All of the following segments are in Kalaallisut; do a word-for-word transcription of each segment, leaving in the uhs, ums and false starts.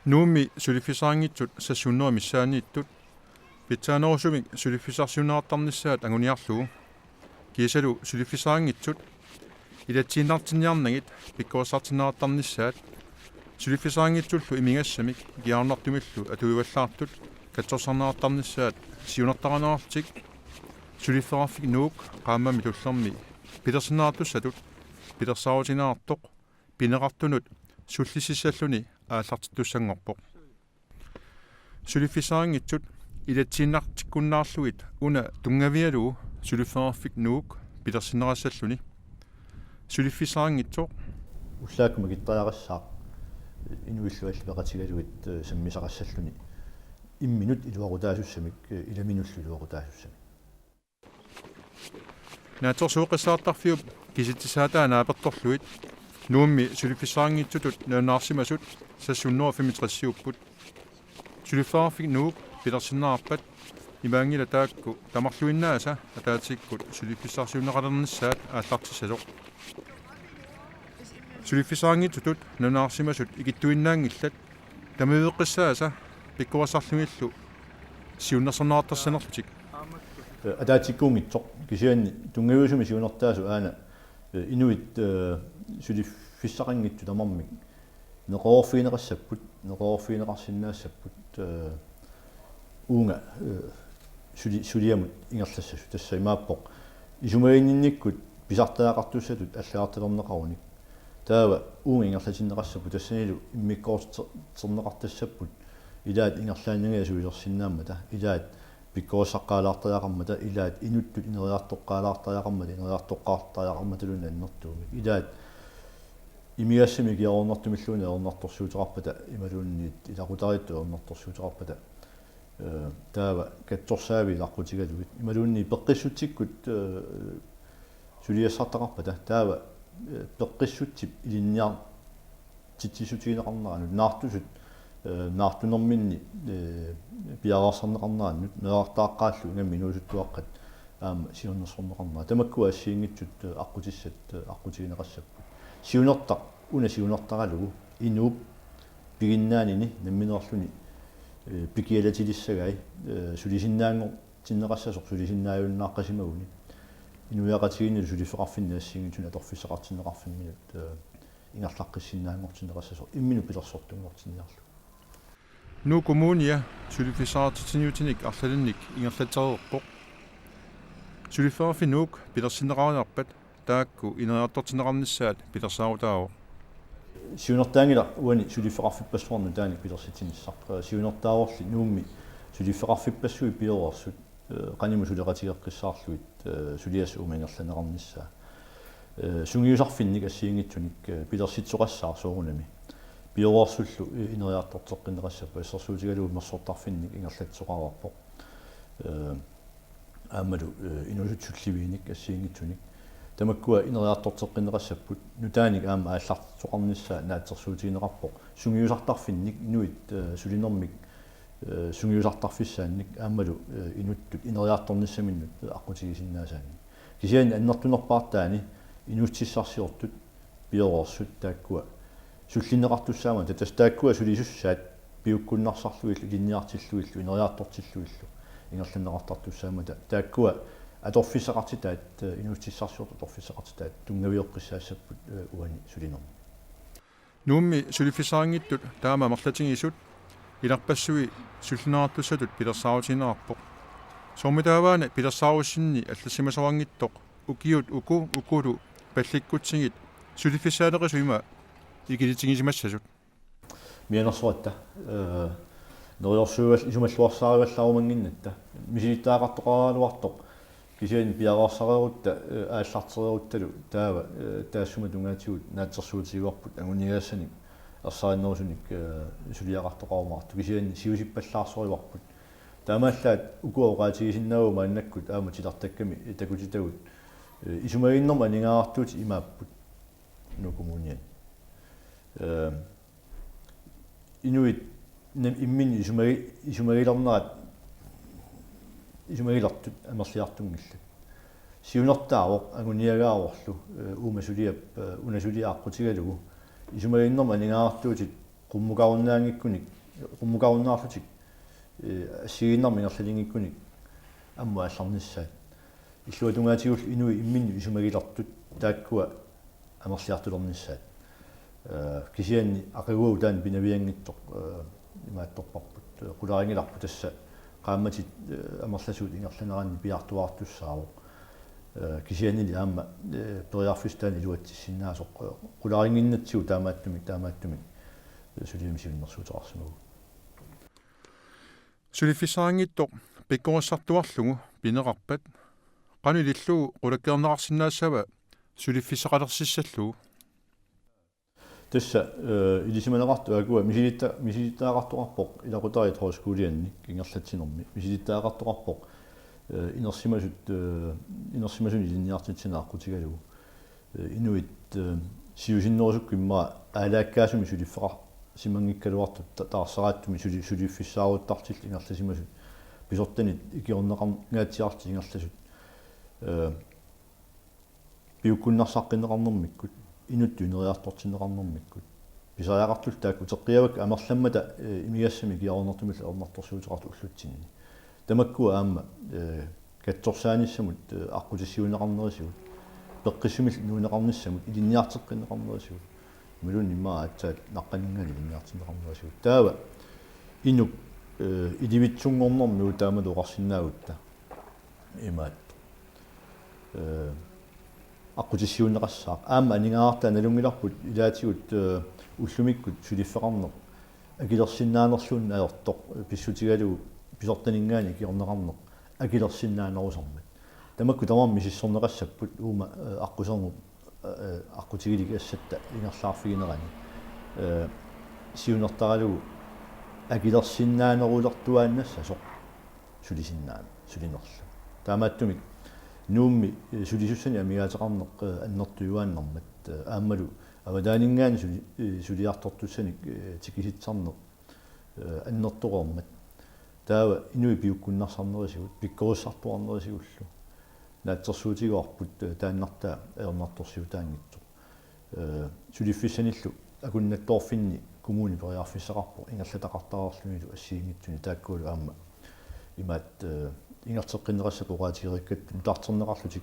Nuummi suliffissarinngitsut seks hundrede missaanniittut pitsaanerusumik suliffissarsiuunneqartarnissaat anguniarlugu. Kiisalu suliffissarinngitsut ilatsiinnartinniarnagit pikkorissartinneqartarnissaat suliffissarinngitsullu imigassamik ikiaroornartumillu atuivallaartut katsorsarneqartarnissaat siunertarineqarlutik Suliffeqarfik Nuuk qaammammi tullermi pilersinneqartussatut pilersaarutigineqartoq pineqartunut sullississalluni aallartittussanngorpoq. Suliffissarinngitsut ilatsiinnartikkunnaarlugit una tunngavigalugu Suliffeqarfik Nuuk pilersinneqassalluni. Suliffissarinngitsoq ullaakkut makittariaqassaaq inuillu allat peqatigalugit, eh, sammisaqassalluni imminut iluaqutaasussamik, eh, ilaminullu iluaqutaasussamik. Naatsorsueqqissaartarfiup kisitsisaataa naapertorlugit Nuummi suliffissarinngitsutut nalunaarsimasut seks hundrede og femogtres-iupput. Suliffeqarfik Nuuk pilersinneqarpat imaanngilaq taakku tamarluinnaasa ataatikkut suliffissarsiunneqalernissaat aallartissasoq. Suliffissarinngitsutut nalunaarsimasut ikittuinnaanngillat tamaviveqqissaasa pikkorissarlugillu siunnersorneqartassanerlutik. Eh, ataatsikkuunngitsoq kisianni tunngaviusumik siunertaasoq aana, eh, inuit, eh, suliffissaqanngitsut tamarmik neqeroorfigineqassapput, neqeroorfigineqarsinnaassapput, eh, uunga, eh, suli-, suliamut ingerlassasut. Tassa imaappoq isumaginninnikkut pisartariaqartussatut allagartalerneqarunik. Taava uunga ingerlatinneqassapput tassanilu immikkoortiterneqartassapput ilaat ingerlaannanngilaq sulilersinnaammata, ilaat pikkorissaqqaalaartariaqarmata, ilaat inuttut ineriartoqqaalaartariaqarmata, ineriartoqqaartariaqarmataluunniit annertuumik. Ilaat imigassamik ikiaroornartumilluunniit ajornartorsiuteqarpata imaluunniit ilaqutariittut ajornartorsiuteqarpata, eh, taava katsorsaaviit aqqutigalugit. Imaluunniit peqqissutsikkut, eh, suliassartaqarpata. Taava, eh, peqqissutsip ilinniartitsissutigineqarneranut, naartusut, eh, naartunerminni, eh, piareersarneqarnerannut, meerartaaqqaallu ingammik inuusuttuaqqat aamma siunnersorneqarnerat. Tamakkua assigiinngitsut, eh, aqqutissat, eh, aqqutigineqassapput. Siunertaq, una siunertaralugu, inuup piginnaanini nammineerluni, eh, pikialatilissagai, eh, sulisinnaanngortinneqassasoq, sulisinnaajunnaaqqisimaguni. Inuiaqatigiinnilu suliffeqarfinni assigiinngitsuni atorfissaqartinneqarfimminut, eh, ingerlaqqissinnaanngortinneqassasoq imminut pilersortunngortinniarlugu. Nuuk Kommunia suliffissaqartitsiniutinik arlalinnik ingerlatsereerpoq. Suliffeqarfik Nuuk pilersinneqariarpat taakku ineriartortinneqarnissaat pilersaarutaavoq. Siunertaanngilaq uani suliffeqarfippassuarnut nutaanik pilersitsinissaq. Siunertaavorli Nuummi suliffeqarfippassuit pioreersut, eh, qanimut suleqatigeeqqissaarlugit, eh, suliassaq uuma ingerlanneqarnissaa. Eh, sungiusarfinnik assigiinngitsunik, eh, pilersitsisoqassaaq soorunami. Pioreersullu, eh, ineriartorteqqinneqassapput, assersuutigalugu mersortarfinnik ingerlatsisoqareerpoq. Eh, aammalu, eh, inuusuttut sulliviinik assigiinngitsunik. Tamakkua ineriartorteqqinneqassapput, nutaanik aamma aallartitsisoqarnissaa naatsorsuutigineqarpoq. Sungiusartarfinnik inuit, eh, sulinermik, eh, sungiusartarfissaannik aammalu, eh, inuttut ineriartornissaminnut aqqutigisinnaasaanik. Kisianni annertunerpaartaani inuussutissarsiortut pioreersut taakkua sullinneqartussaammata, tassa taakkua sulisussaat piukkunnarsarlugillu, ilinniartillugillu, ineriartortillugillu ingerlanneqartartussaammata, taakkua atorfissaqartitaat, eh, inuussutissarsiortut atorfissaqartitaat tunngaveqqissaassapput, eh, uani sulinermi. Nuummi suliffissarinngitsut taama amerlatigisut ilarpassui sullinneqartussatut pilersaarutigineqarpoq. Soormitaavaana pilersaarussinni allassimasoqanngitsoq ukiut uku ukulu pallikkutsigit suliffissaaleqisut ima ikilitigisimassasut. Mianersoratta, eh, neriorsuival-, isumalluarsaarivallaarumannginnatta. Misilittagaqartoqaraluartoq. Kisianni piareersareerutta, eh, aallartereeruttalu taava, eh, taassuma tungaatigut naatsorsuutigivarput anguniagassanik ersarinnerusunik, eh, suliaqartoqarumaartoq. Kisianni siusippallaarsorparput. Taamaallaat ukua oqaatigisinnaavagut maannakkut aamma titartakkami takutitagut, eh, isumaginninnermut aningaasartuutit imaapput Nuuk Kommuniani. Eh, inuit nam-, imminnut isumagi-, isumagilernerat, isumagilertut amerliartunngillat. Siunertaavoq anguniagaavorlu, eh, uuma suliap, eh, una suliaq aqqutigalugu isumaginninnermut aningaasartuutit qummukarunnaanngikkunik Qummukarunnaarlutik, eh, assigiinnarmik ingerlaliinngikkunik ammut aallarnissaat. Illuatungaatigullu inuit imminnut isumagilertut taakkua amerliartulernissaat. Eh, kisianni aqaguagu taanna pinavianngitsoq, eh, imaattorparput, eh, qularinngilarput tassa qaammatit, eh, amerlasuut ingerlaneranni piaartuaartussaavoq. Eh, kisiannili aamma, eh, periarfissaq taanna iluatsissinnaasoq, eh, qularinnginnatsigu taamaattumik, taamaattumik, eh, suliami siunnersuuteqarsimavugut. Suliffissarinngitsoq pikkorissartuarlugu pineqarpat qanoq ilillugu qulakkeerneqarsinnaassava suliffissaqalersissallugu? Tassa, eh, ilisimaneqartut aakkua misilitta-, misilittagaqartoqarpoq ilaqutariit højskoliannik ingerlatsinermi. Misilittagaqartoqarpoq, eh, inersimasut, eh, inersimasunik ilinniartitsineq aqqutigalugu. Eh, inuit, eh, siusinnerusukkut immaqa aalaakkaasumik suliffeqarsimanngikkaluartut ta-, taarseraattumik suli-, suliffissaaruttartut ingerlasimasut pisortanit ikiorneqarngaatsiartut ingerlasut. Eh, piukkunnarsaqqinneqarnermikkut, inuttut ineriartortinneqarnermikkut. Pisariaqartullu taakku uteqqiavakka amerlammata, eh, imigassamik ikiaroornartumillu ajornartorsiuteqartut ullutsinni. Tamakkua aamma, eh, katsorsaanissamut, eh, aqqutissiuunneqarnerisigut. Peqqissumillu nuunneqarnissamut ilinniarteqqinneqarnerisigut. Imaluunniit immaqa aatsaat naqqaninngaanniit ilinniartinneqarnerisigut. Taava inuk, eh, ilivitsunngornermi uagut taamatut oqarsinnaagutta. Imaattoq. Eh, aqqutissiuunneqassaaq. Aamma aningaasartaat nalunngilarput ilaatigut, eh, ullumikkut suliffeqarneq akilersinnaanerluunniit ajortoq, eh, pissutigalugu pisortaninngaanniit ikiorneqarneq akilersinnaanerusarmat. Tamakku tamarmik misissorneqassapput uuma, eh, aqquserngup, eh, aqqutigilik assatta ingerlaarfiginerani. Eh, siunertaralugu akilersinnaanerulertuaannassasoq sulisinnaanera, sulinerlu. Taamaattumik Nuummi, eh, sulisussanik amigaateqarneq, eh, annertujuaannarmat, eh, aammalu avataaninngaanniit suli-, eh, suliartortussanik, eh, tikisitsisarneq, eh, annertoreermat. Taava inuit piukkunnarsarnerisigut, pikkorissartuarnerisigullu. Naatsorsuutigaarput, eh, taannartaa ajornartorsiutaanngitsoq. Eh, suliffissanillu akunnattoorfinni kommuni periarfissaqarpoq ingerlataqartareerlunilu assigiinngitsunik taakkualu aamma imaat, eh, ingerlateqqinneqassapput oqaatigereerakku nutarterneqarlutik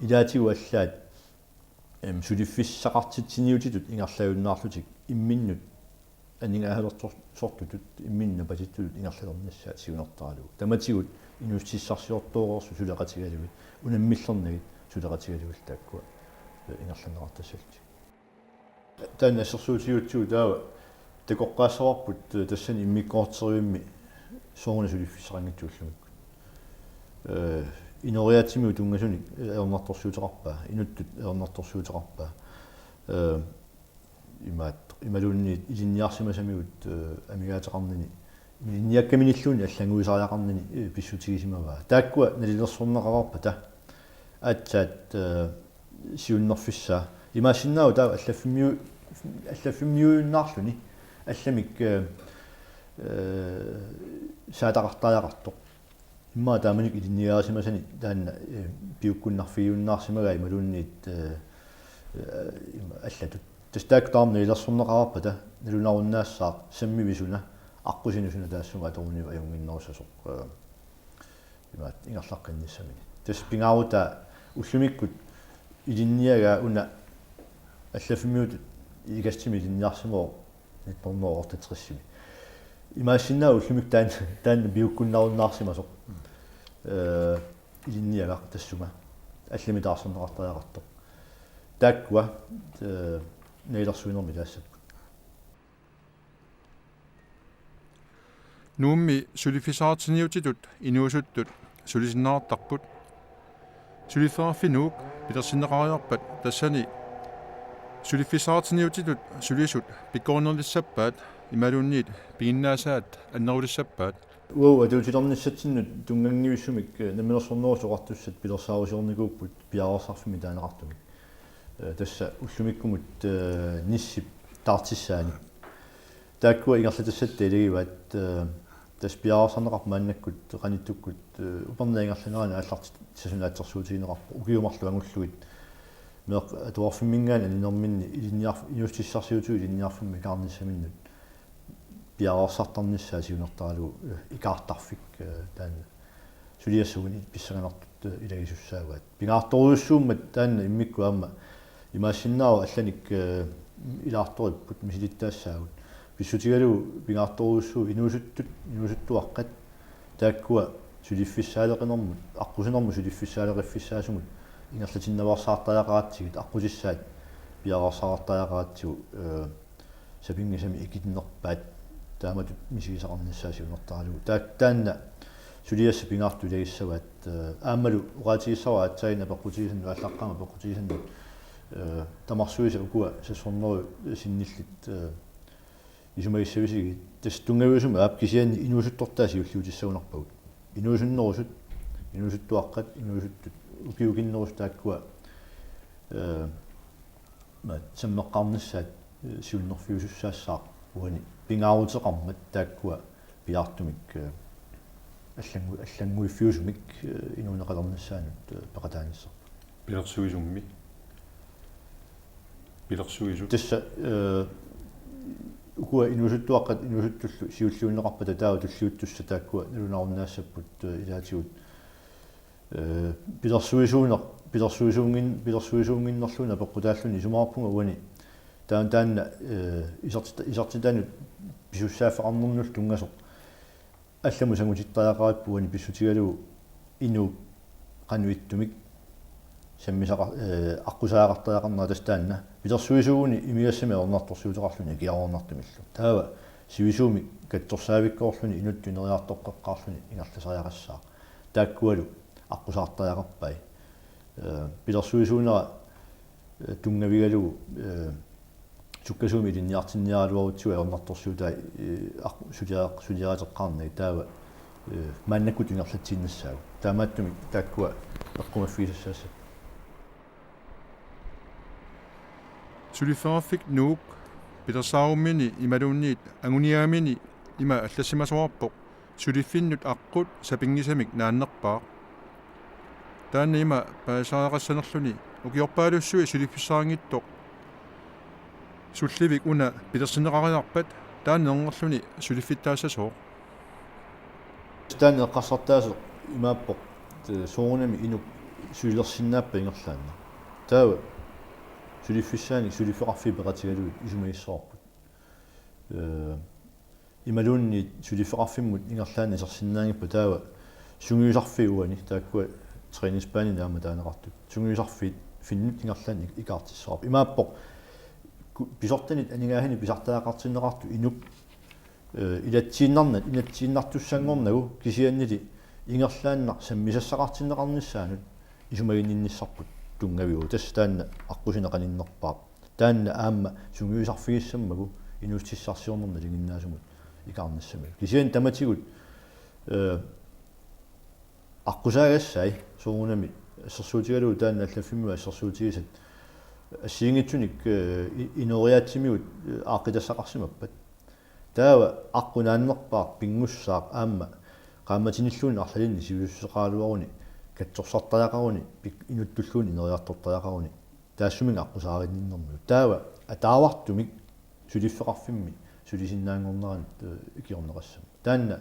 ilaatigut allaat, em, suliffissaqartitsiniutitut ingerlajunnaarlutik imminnut aningaasalersortutut imminnut napatittutut ingerlalernissaat siunertaralugu. Tamatigut inuussutissarsiortooreersut suleqatigalugit, unammillernagit suleqatigalugit taakkua, eh, ingerlanneqartassallutik. Taanna assersuutigiutsigu taava takoqqaassavarput, eh, tassani immikkoortorivimmi sooruna suliffissaqanngitsoq ullumikkut. Eh, inooriaatsimiut tunngasunik, eh, ajornartorsiuteqarpaa, inuttut ajornartorsiuteqarpaa. Eh, imaat, imaluunniit ilinniarsimasamigut, eh, amigaateqarnini, ilinniakkaminilluunniit allannguisariaqarnini, eh, pissutigisimavaa. Taakkua nalilersorneqareerpata aatsaat, eh, siunnerfissaa. Imaassinnaavoq taava allaffimmiu-, allaffimmiujunnaarluni allamik, eh, eh, saataqartariaqartoq. Immaqa taamanikkut ilinniagisimasani taanna, eh, piukkunnarfigiunnaarsimagaa imaluunniit, eh, eh, ima allatut. Tassa taakku tamarmik nalilersorneqareerpata nalunarunnaassaaq sammivisuna aqqusinusuna taassuma atoruniuk ajunnginnerussasoq, eh, imaat ingerlaqqinnissamini. Tassa pingaarutaa ullumikkut ilinniagaa una allaffimmiutut Ikastimik ilinniarsimavoq nitten hundrede og otteogtresimi. Imaassinnaavoq ullumikkut taanna, taanna piukkunnarunnaarsimasoq. Eh, ilinniagaq tassuma. Allamik taarserneqartariaqartoq. Taakkua, eh, nalilersuinermi taassapput. Nuummi suliffissaqartitsiniutitut inuusuttut sulisinnaartarput. Suliffeqarfik Nuuk pilersinneqariarpat tassani suliffissaqartitsiniutitut sulisut pikkorinnerlissappaat imaluunniit piginnaasaat annerulissappaat. Uagut atuutilernissatsinnut tunnganngivissumik, eh, Namminersornerullutik Oqartussat pilersaarusiornikuupput piareersarfimmi taaneqartumik. Eh, tassa ullumikkumut, eh, Nissip taartissaanik. Taakkua ingerlatassatta ilagivaat, eh, tassa piareersarneqarpoq maannakkut qanittukkut, eh, upernaaq ingerlanerani aallartissasunik assersuutigineqarpoq ukiut marluk angullugit. Meeqqat atuarfimminngaanniit annerminni ilinniarf-, inuussutissarsiutitigut ilinniarfimmik ikaarnissaminnut piareersartarnissaa siunertaralugu, eh, ikaartarfik, eh, taanna suliassat uani pissanganartut, eh, ilagisussaavaat. Pingaartorujussuummat taanna immikkut aamma imaassinnaavoq allanik, eh, ilaartoripput misilittaassaagut. Pissutigalugu pingaartorujussuuvoq inuusuttut, inuusuttuaqqat taakkua suliffissaaleqinermut, aqqusinermut suliffissaaleqiffissaasumut ingerlatinnaveersaartariaqaratsigit, aqqutissaat piareersartariaqaratsigu, eh, sapinngisamik ikinnerpaat, taamatut misigisaqarnissaa siunertaralugu. Taa-, taanna suliassat pingaartut ilagissavaat, eh, aammalu oqaatigissavara aatsaannguaq apeqqutigisannut, aallaqqaammut apeqqutigisannut, eh, tamarsuisa ukua sassorneru sinnillit, eh, isumagissavisigit, tassa tunngaviusumik aap, kisianni inuusuttortaa siulliutissagunarpagut. Inuusunnerusut, inuusuttuaqqat, inuusuttut, ukiukinnerusut taakkua, eh, ma-, sammeqqaarnissaat, eh, siunnerfiusussaassaaq uani pingaaruteqarmat taakkua piaartumik, eh, allanngu-, allannguiffiusumik, eh, inuuneqalernissaanut, eh, peqataanissarput. Pilersuisummi. Pilersuisut. Tassa, eh, ukua inuusuttuaqqat inuusuttullu siulliunneqarpata taava tulliuttussat taakkua nalunarunnaassapput, eh, ilaatigut. Eh, pilersuisuuneq, pilersuisuunngin-, pilersuisuunnginnerluunniit apeqqutaalluni isumaqarpunga uani. Taanna, taanna, eh, isertit-, isertitanut pisussaaffeqarnernullu tunngasoq allamut sangutittariaqarippoq uani pissutigalugu inuup qanoq ittumik sammisaqa-, eh, aqqusaagaqartariaqarnera tassa taanna. Pilersuisuuguni imigassamik ajornartorsiuteqarluni ikiaroornartumillu. Taava sivisuumik katsorsaavikkoorluni inuttut ineriartoqqeqqaarluni ingerlasariaqassaaq. Taakkualu aqqusaartariaqarpai. Eh, pilersuisuunera, eh, tunngavigalugu, eh, sukkasuumik ilinniartinniaraluarutsigu ajornartorsiutai, eh, aq-, suliaq-, suliareqqaarnagit taava, eh, maannakkut ingerlatsiinnassaagut. Taamaattumik taakkua eqqumaffigisassaassat. Suliffeqarfik Nuuk pilersaarummini imaluunniit anguniagamini ima allassimasoqarpoq: Suliffinnut aqqut sapinngisamik naannerpaaq. Taanna ima paasisariaqassanerluni ukiorpaalussuit suliffissaanngitsoq sullivik una pilersinneqariarpat taanna ernerluni suliffittaassasoq. Taanna eqqarsartaaseq imaappoq, eh, soorunami inuk sulilersinnaappat ingerlaannaq. Taava suliffissaanik suliffeqarfiit peqatigalugit isumagissavarput. Eh, imaluunniit suliffeqarfimmut ingerlaannaq isersinnaanngippat taava sungiusarfiit uani, taakkua træningsbaneni aamma taaneqartut. Sungiusarfiit finnut ingerlaannaq ikaartissavarput. Imaappoq ku-, pisortanit aningaasanik pisartariaqartinneqartut inuk, eh, ilatsiinnarnat, inatsiinnartussanngornagu kisiannili ingerlaannaq sammisassaqartinneqarnissaanut isumaginninnissarput tunngaviuvoq. Tassa taanna aqqusineq qaninnerpaaq. Taanna aamma sungiusarfigissammagu inuussutissarsiornermut nalinginnaasumut ikaarnissamilu. Kisianni tamatigut, eh, aqqusaagassai soorunami assersuutigalugu taanna allaffimmi assersuutigisat assigiinngitsunik, eh, i-, inooriaatsimigut, eh, aaqqitassaqarsimappat. Taava aqqut naannerpaaq pinngussaaq aamma qaammatinilluunniit arlalinnik sivisussuseqaraluaruni katsorsartariaqaruni pik-, inuttulluunniit ineriartortariaqaruni taassuma aqqusaariinninnermigut. Taava ataavartumik suliffeqarfimmi sulisinnaanngorneranut, eh, ikiorneqassammat. Taanna,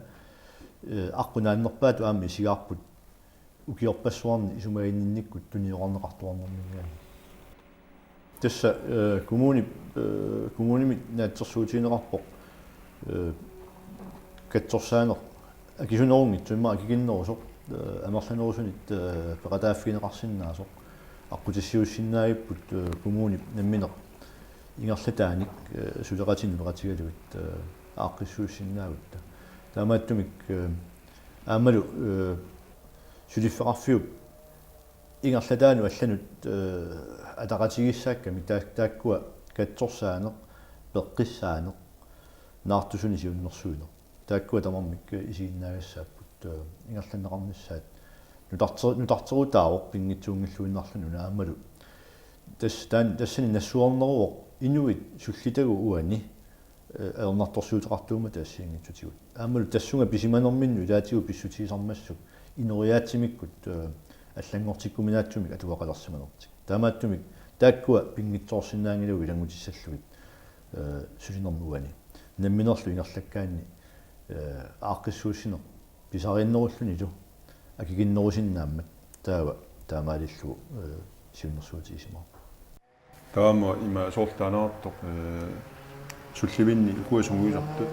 eh, aqqut naannerpaatut aamma isigaarput ukiorpassuarni isumaginninnikkut tuniorarneqartuarnerminngaanniit. Tassa, eh, kommuni, eh, kommunimi naatsorsuutigineqarpoq, eh, katsorsaaneq akisunerunngitsoq, immaqa akikinnerusoq, eh, amerlanerusunit, eh, peqataaffigineqarsinnaasoq, aqqutissiuussinnaagipput, eh, kommunip nammineq ingerlataanik, eh, suleqatinik peqatigalugit, eh, aaqqissuussinnaagutta. Taamaattumik, eh, aammalu, eh, suliffeqarfiup ingerlataanut allanut, eh, ataqatigiissaakkamik taa-, taakkua katsorsaaneq, peqqissaaneq, naartusunik siunnersuineq. Taakkua tamarmik isiginnaagassaapput, eh, ingerlanneqarnissaat. Nutarter-, nutarterutaavoq pinngitsuunngilluinnarluni una aammalu. Tas-, taan-, tassani nassuerneruvoq inuit sullitagut uani, eh, ajornartorsiuteqartuummata assigiinngitsutigut. Aammalu tassunga pisimanerminnut ilaatigut pissutigisarmassuk inooriaatsimikkut, eh, allanngortikkuminaatsumik atugaqalersimanertik. Taamaattumik taakkua pinngitsoorsinnaanngilagut ilanngutissallugit, eh, sulinermi uani. Namminerlu ingerlakkaanni, eh, aaqqissuussineq pisariinnerullunilu akikinnerusinnaammat taava taamaalillugu, eh, siunnersuutigisimaarput. Taama ima soorlu taaneqartoq, eh, sullivinni ukua sungiusartut.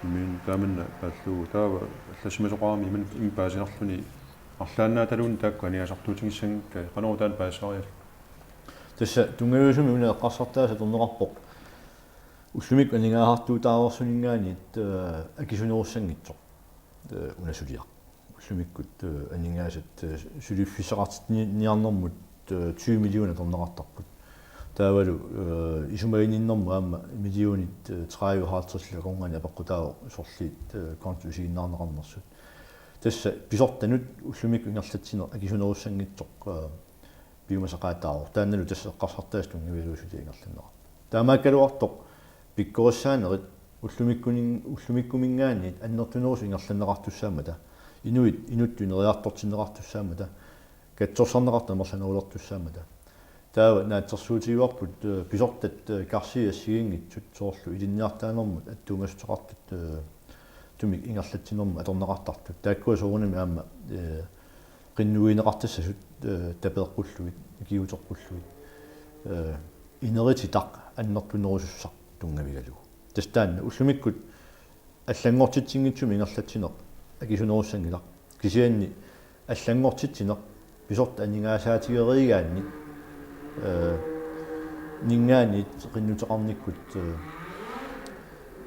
Imminut taamanna paallugu taava allassimasoqarami ima, ima paasinerluni arlaannaataluunniit taakku aningaasartuutigissanngikkai, qanoruna taanna paasisariallit? Tassa tunngaviusumik una eqqarsartaaseq atorneqarpoq ullumikkut aningaasartuutaareersuninngaanniit, eh, akisunerussanngitsoq, eh, una suliaq. Ullumikkut, eh, aningaasat, eh, suliffissaqartinniarnermut, eh, tyve millioner atorneqartarput. Taavalu, eh, isumaginninnermut aamma millionit, eh, tredive halvtreds akornanni apeqqutaavoq sorliit, eh, kontot isiginnaarneqarnersut. Tassa pisortanut ullumikkut ingerlatsineq akisunerussanngitsoq, eh, piumasaqaataavoq. Taannalu tassa eqqarsartaaseq tunngavigalugu suliaq ingerlanneqarpoq. Taamaakkaluartoq pikkorissaanerit ullumikkuni-, ullumikkuminngaanniit annertunerusut ingerlanneqartussaammata, inuit inuttut ineriartortinneqartussaammata, katsorsarneqartut amerlanerulertussaammata. Taava naatsorsuutigaarput, eh, pisortat, eh, karsiit assigiinngitsut soorlu ilinniartitaanermut attuumassuteqartut, eh, tumik ingerlatsinermut atorneqartartut. Taakkua soorunami aamma, eh, qinnuigineqartassasut, eh, tapeeqqullugit, ikiuuteqqullugit, eh, inerititaq annertunerusussaq tunngavigalugu. Tassa taanna ullumikkut allanngortitsinngitsumik ingerlatsineq akisunerussanngilaq. Kisianni allanngortitsineq pisortat aningaasaatigereeraanni, eh, -ninngaanniit qinnuteqarnikkut, eh,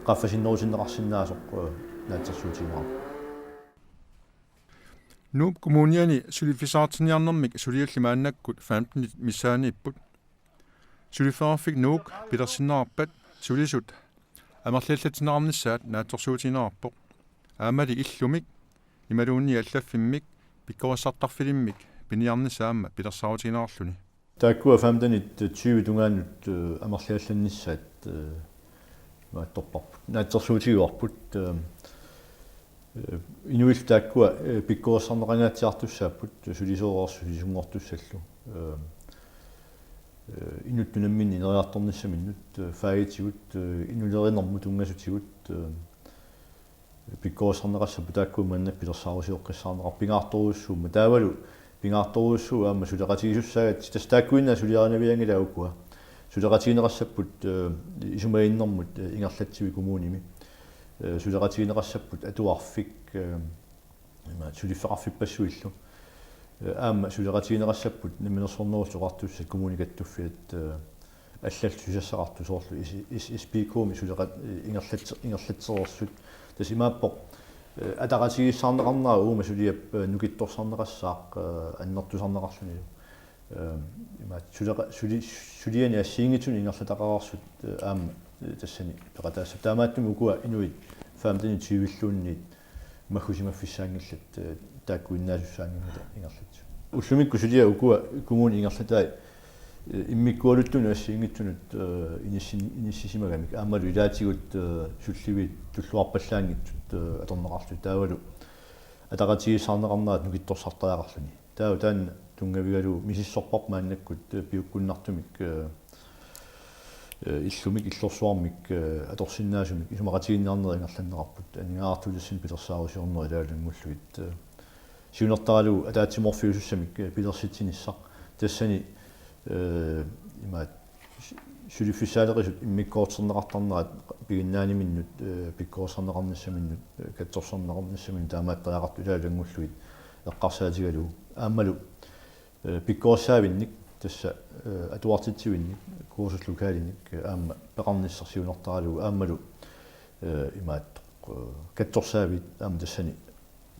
qaffasinnerutinneqarsinnaasoq, eh, naatsorsuutigineqarpoq. Nuup Kommuniani suliffissaqartinniarnermik suliallit maannakkut femtenit missaaniipput. Suliffeqarfik Nuuk pilersinneqarpat sulisut amerliallatsinneqarnissaat naatsorsuutigineqarpoq. Aammali illumik imaluunniit allaffimmik pikkorissartarfilimmik piniarnissaq aamma pilersaarutigineqarluni. Taakkua femtenit tyve tungaanut, eh, amerliallannissaat, eh, imaattorparput. Naatsorsuutigaarput, eh, eh, inuillu taakkua, eh, pikkorissarneqangaatsiartussaapput, sulisoorsuit sulisunngortussallu. Eh, eh, inuttut nammineq ineriartornissaminnut, eh, faagitigut, eh, inulerinermut tunngasutigut, eh, pikkorissarneqassapput, taakku maannakkut pilersaarusioqqissaarneqarput, pingaartorujussuummat. Taavalu pingaartorujussuuvoq aamma suleqatigisussaagatsigu, tassa taakkuinnaat suliarinavianngilaat ukua. Suleqatigineqassapput, eh, isumaginninnermut, eh, ingerlatsivik kommunimi. Eh, suleqatigineqassapput atuarfik, eh, ima suliffeqarfippassuillu. Eh, aamma suleqatigineqassapput Namminersornerullutik Oqartussat, Kommune Kattuffiat, eh, allallu susassaqartut soorlu S-, S-, S P K-mi suleqat-, eh, ingerlats-, ingerlatsereersut. Tassa imaappoq, eh, ataqatigiissaarneqarnera uuma suliap, eh, nukittorsarneqassaaq, eh, annertusarneqarlunilu. Eh, imaat suleqa-, suli-, suliani assigiinngitsunik ingerlataqareersut, eh, aamma, eh, tassani peqataassapput. Taamaattumik ukua inuit femtenit tyvilluunniit maggusimaffissaanngillat, eh, taakkuinnaasussaanngimmata ingerlatsivut. Ullumikkut suliat ukua kommunit ingerlatai, eh, immikkualuttunut assigiinngitsunut, eh, inissin-, inissisimagamik aammalu ilaatigut, eh, sulliviit tulluarpallaanngitsut, eh, atorneqarlutik, taavalu ataqatigiissaarneqarnerat nukittorsartariaqarluni. Taava taanna tunngavigalugu misissorparput maannakkut, eh, piukkunnartumik, eh, eh, illumik, illorsuarmik, eh, atorsinnaasumik isumaqatigiinniarnerit ingerlanneqarput, aningaasartuutassinnut pilersaarusiornerit ilaalu ilanngullugit. Eh, siunertaralugu ataatsimoorfiusussamik, eh, pilersitsinissaq. Tassani, eh, imaat su-, suliffissaaleqisut immikkoortinneqartarnerat piginnaaniminnut, eh, pikkorissarneqarnissaminnut, eh, katsorsarneqarnissaminnut taamaattariaqartut ilaalu ilanngullugit eqqarsaatigalugu. Aammalu, eh, pikkorissaavinnik, tassa, eh, atuartitsivinnik, kursuslokalinik, eh, aamma peqarnissaq siunertaralugu, aammalu, eh, imaattoq, eh, katsorsaaviit aamma tassani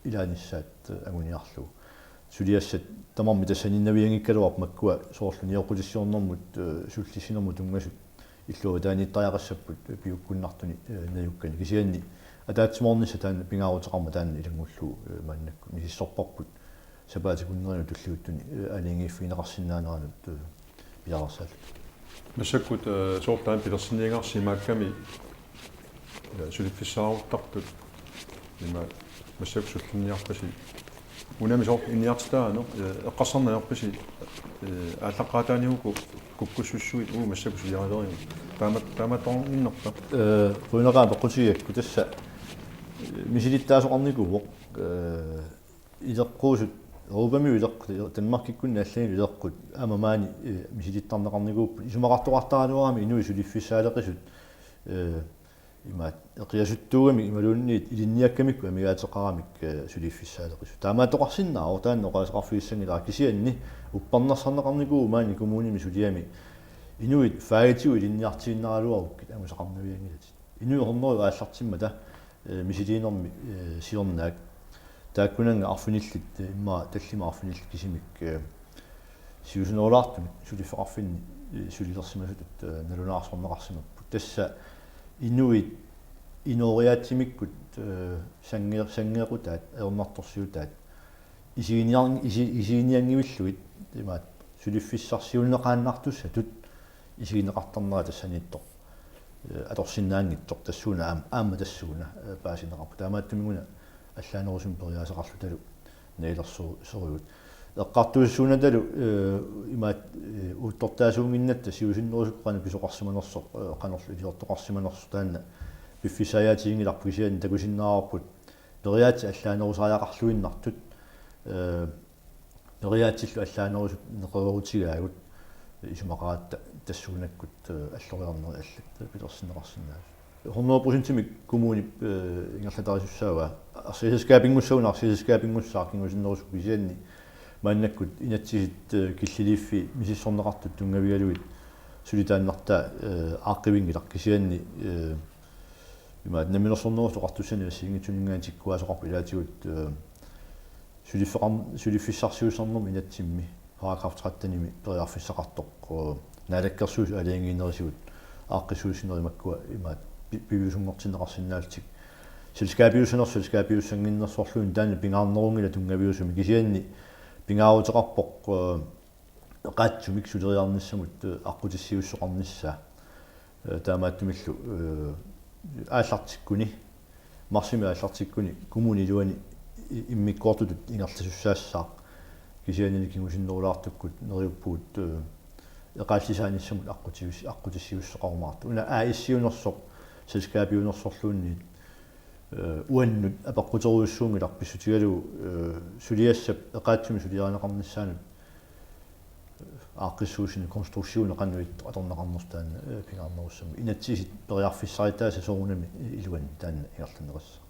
ilaanissaat, eh, anguniarlugu. Suliassat tamarmik tassaniinnavianngikkaluarput, makkua soorlu nioqqutissiornermut, eh, sullissinermut tunngasut illuatungaatsiaaniittariaqassapput, eh, piukkunnartuni, eh, najukkani. Kisianni ataatsimoornissaq taanna pingaaruteqarmat taanna ilanngullugu, eh, maannakkut misissorparput sapaatip akunneri tulliuttuni, eh, aalajangiiffigineqarsinnaaneranut, eh, piareersaalluta. Massakkut, eh, soorlu taanna pilersinniagarsi imaakkami, eh, suliffissaaruttartut ima massakkut sullinniarpasi. Unami soorlu ilinniartitaaneq, eh, eqqarsarneq ajorpisi, eh, aallaqqaataaniukkut kukkussussuit uagut massakkut suliarilerigut. Taama-, taamaattoqarninnerpa? Ee, qujanaqaaq peqqutigigakku. Tassa, ee, misilittaasoqarnikuuvoq, ee, ileqquusut, Europami ileqqut, Danmarkikkunni allani ileqqut, aamma maani, ee, misilittarneqarnikuupput, isumaqartoqartaraluarami inuit suliffissaaleqisut, ee, imaat, eqiasuttuugamik imaluunniit ilinniakkamikku amigaateqaramik, ee, suliffissaaleqisut. Taamaattoqarsinnaavoq, taanna oqaaseqarfigissanngilaq, kisianni uppernarsarneqarnikuuvoq maani kommunimi suliami inuit fagitigut ilinniartiinnaraluarukkit angusaqarnavianngilatit. Inuit hundrede aallartimmata, ee, misiliinermi, ee, siornaak. Taakkunannga arfinillit, ee, immaqa tallimat arfinillit kisimik, ee, siusinnerulaartumik suliffeqarfinni, ee, sulilersimasutut, ee, nalunaarsorneqarsimapput. Tassa inuit inooriaatsimikkut, ee, sannge-, sanngeequtaat, ajornartorsiutaat, isiginiar-, isi-, isiginianngivillugit, imaat, suliffissarsiuunneqaannartussatut isigineqartarnera tassaniittoq, ee, atorsinnaanngitsoq tassuuna aam-, aamma tassuuna, ee, paasineqarpoq. Taamaattumik una allaanerusumik periaaseqarlutalu nalilerso-, sorigut. Eqqartuussisuunatalu, ee, imaat, ee, uuttortaasuunnginnatta siusinnerusukkut qanoq pisoqarsimanersoq, ee, qanorlu iliortoqarsimanersoq taanna piffissaajaatiginngilarput, kisianni takusinnaavarput periaatsit allaanerusariaqarluinnartut, ee, periaatsillu allaanerusut neqeroorutigaagut isumaqaratta tassuunakkut, ee, alloriarnerit allat pilersinneqarsinnaasut. Hundrede procentimik kommunip, ee, ingerlatarisussaavaa. Aktieselskabinngussaaq, aktieselskabinngussaaq kingusinnerusukkut, kisianni maannakkut inatsisit, ee, killiliiffiit misissorneqartut tunngavigalugit sulitaannartaa, ee, aaqqivinngilaq, kisianni, ee, imaat Namminersornerullutik Oqartussani assigiinngitsuninngaanniit tikkuaasoqarpoq ilaatigut, ee, suliffeqar-, suliffissarsiussarnermi inatsimmi paragraf trettenimi periarfissaqartoq, ee, Naalakkersuisut aalajangiinerisigut aaqqissuussinerit makkua imaat pi-, piviusunngortinneqarsinnaallutik. Selskabiussanersoq selskabiussannginnersorluunniit taanna pingaarnerunngilaq tunngaviusumik, kisianni pingaaruteqarpoq, ee, eqaatsumik suleriarnissamut, ee, aqqutissiuussoqarnissaa. Ee, taamaattumillu, ee, aallartikkuni, marsimi aallartikkuni kommunip iluani i-, immikkoortutut ingerlasussaassaaq, kisiannili kingusinnerulaartukkut neriuppugut, ee, eqaallisaanissamut aqqutivis-, aqqutissiuussoqarumaartoq. Una A/S-iunersoq, selskabiunersorluunniit, ee, uannut apeqquterujussuunngilaq pissutigalugu, ee, suliassap eqaatsumik suliarineqarnissaanut aaqqissuussineq, konstruktioni qanoq ittoq atorneqarnersoq taanna, ee, pingaarnerussammik. Inatsisit periarfissaritaasa soorunami iluanni taanna ingerlanneqassaaq.